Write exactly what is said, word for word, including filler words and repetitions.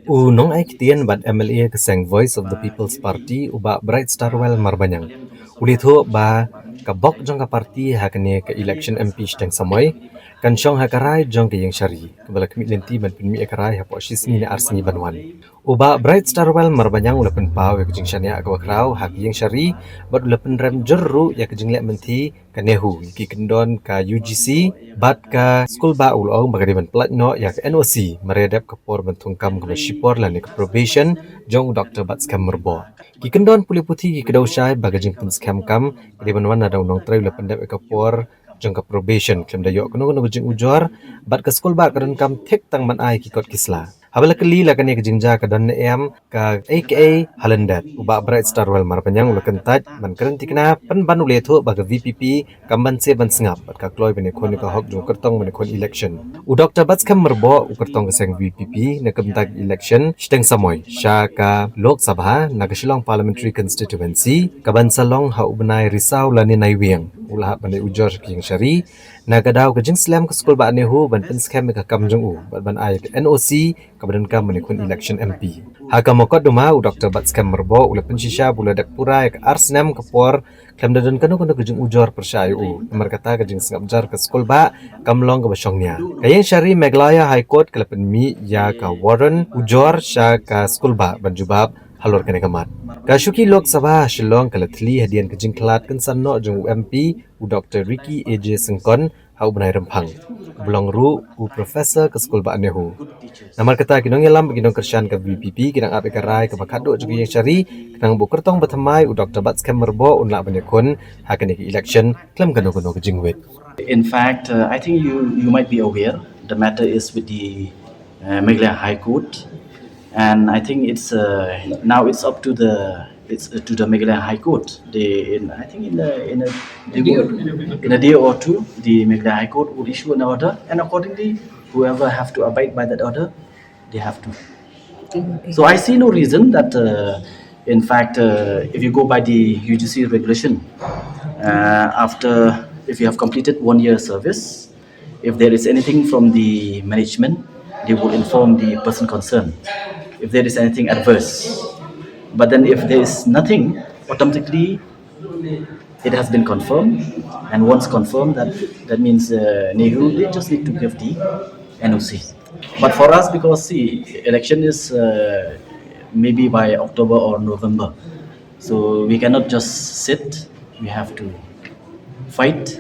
U nongai ktien bad M L A ka seng Voice of the People's Party, u Bah Bright Starwell Marbaniang, u la ïathuh ba ka bok jong ka party ha kane ka election M P shiteng samoi kan shong ha ka rai jong ka ïing shari, kaba la khmih lynti ban pynmih ïa ka rai hapoh shi sngi ne ar sngi ban wan. U Bah Bright Starwell Marbaniang u la pynpaw ïa ka jingshaniah kaba khraw ha ka ïing shari bad u la pynrem jur ruh ïa ka jingleh mynthi ka NEHU ïa ki kyndon ka U G C bad ka skulbah. U la ong ba ka dei ban pyllait noh ïa ka N O C mar ïa dep ka por ban thung kam kaba shipor lane ka probation jong u Doktor Batskhem Myrboh. Ki kyndon pule puthi ki kdew shai ba ka jingpynskhem kam ka dei ban wan lada u nongtrei u la pyndep ïa ka por jong ka probation khlem da ïoh kano kano ka jingujor, bad ka skulbah ka donkam thik tang ban ai ki kot ki sla. Haba la kylli la kane ka jingjia ka don ne em, ka A K A ha lyndet, u Bah Bright Starwell Marbaniang u la kyntait ban kren thikna pynban u la ïathuh ba ka V P P kam banse ban sngap bad ka kloi ban ïakhun ïa ka hok jong u kyrtong ban ïakhun election. U Doktor Batskhem Myrboh, u kyrtong ka seng V P P na ka bynta ka election shiteng samoi sha ka Lok Sabha na ka Shillong Parliamentary Constituency, ka ban sa long ha u bnai Risaw lane Naiwieng, u la hap ban leit ujor sha ka ïing shari. Na ka daw ka jingslem ka skulbah NEHU ban pynskhem ïa ka kam jong u bad ban ai ka N O C kaba donkam ban ïakhun election M P. Ha ka mokotduma, u Doktor Batskhem Myrboh u la pynshisha ba u la dep pura ïa ka ar snem ka por khlem da don kano kano ka jingujor pyrshah ïa u. Namar kata ka jingsngap jar ka skulbah kam long kaba shongnia. Ka ïing shari Meghalaya High Court ka la pynmih ïa ka warrant ujor sha ka skulbah ban jubab halor kane ka mat. Ka shuki Lok Sabha ha Shillong ka la thli hadien ka jingkhlad kynsan noh jong u M P, u Doktor Ricky A J Syngkon, ha u bnai Rymphang, uba long ruh u professor ka skulbah NEHU. Namar kata ki nongïalam bad ki nongkyrshan ka V P P ki dang ap ïa ka rai kaba khatduh jong ka ïing shari, khnang ba u kyrtong bathymmai u Doktor Batskhem Myrboh un lah ban ïakhun ha kane ka election khlem kano kano ka jingwit. In fact, uh, I think you, you might be aware, the matter is with the, uh, Meghalaya High Court, and I think it's, uh, now it's up to the, it's, uh, to the Meghalaya High Court. They, in, I think in a, in a, they will, in a day or two, the Meghalaya High Court will issue an order, and accordingly, whoever have to abide by that order, they have to. So I see no reason that, uh, in fact, uh, if you go by the U G C regulation, uh, after, if you have completed one year service, if there is anything from the management, they will inform the person concerned if there is anything adverse. But then if there is nothing, automatically it has been confirmed, and once confirmed, that, that means, uh, NEHU, they just need to give the N O C. But for us, because, see, election is, uh, maybe by October or November, so we cannot just sit. We have to fight